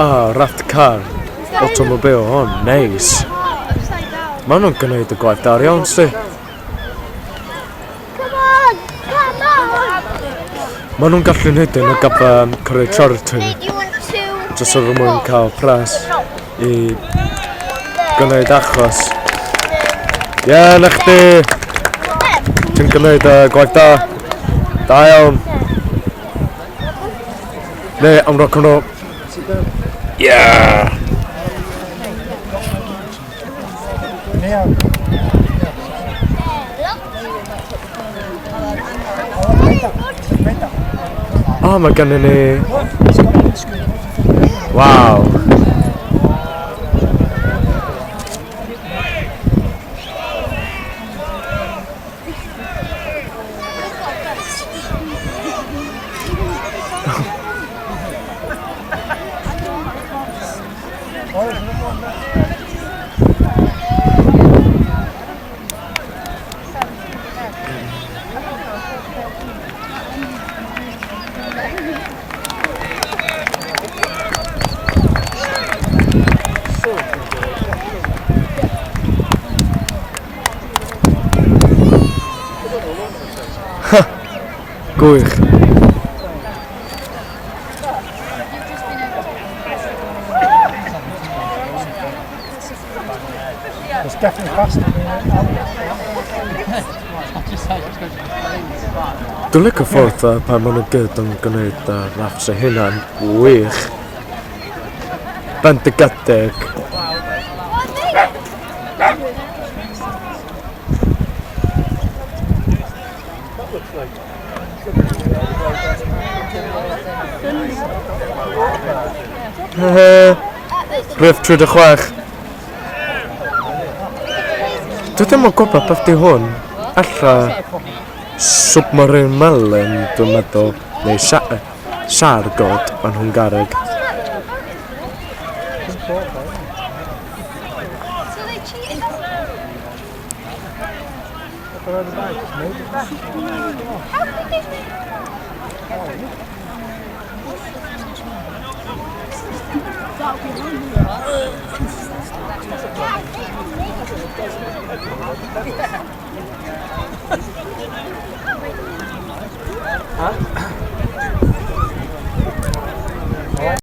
Ah, rafft car. Automobile, oh, neis. Maen nhw'n gwneud y gwaith da iawn, sti. Maen nhw'n gallu gwneud yn y gyfer creu charity. Jyst er mwyn cael pres i gwneud achos. Ie, yeah, na chdi! Ti'n gwneud y gwaith da. Da iawn. Neu am rock and roll. Yeah! O, oh, mae gennym ni... Waw. Gwych. It's definitely faster. Dwi'n licio ffordd pan maen nhw gyd yn gwneud raffs eu hunain. Wych. Bendigedig. Rhif 36. Dwi ddim yn gwybod beth di hwn. Ella submarine melyn, dwi'n meddwl. Neu siargod yn Hwngareg.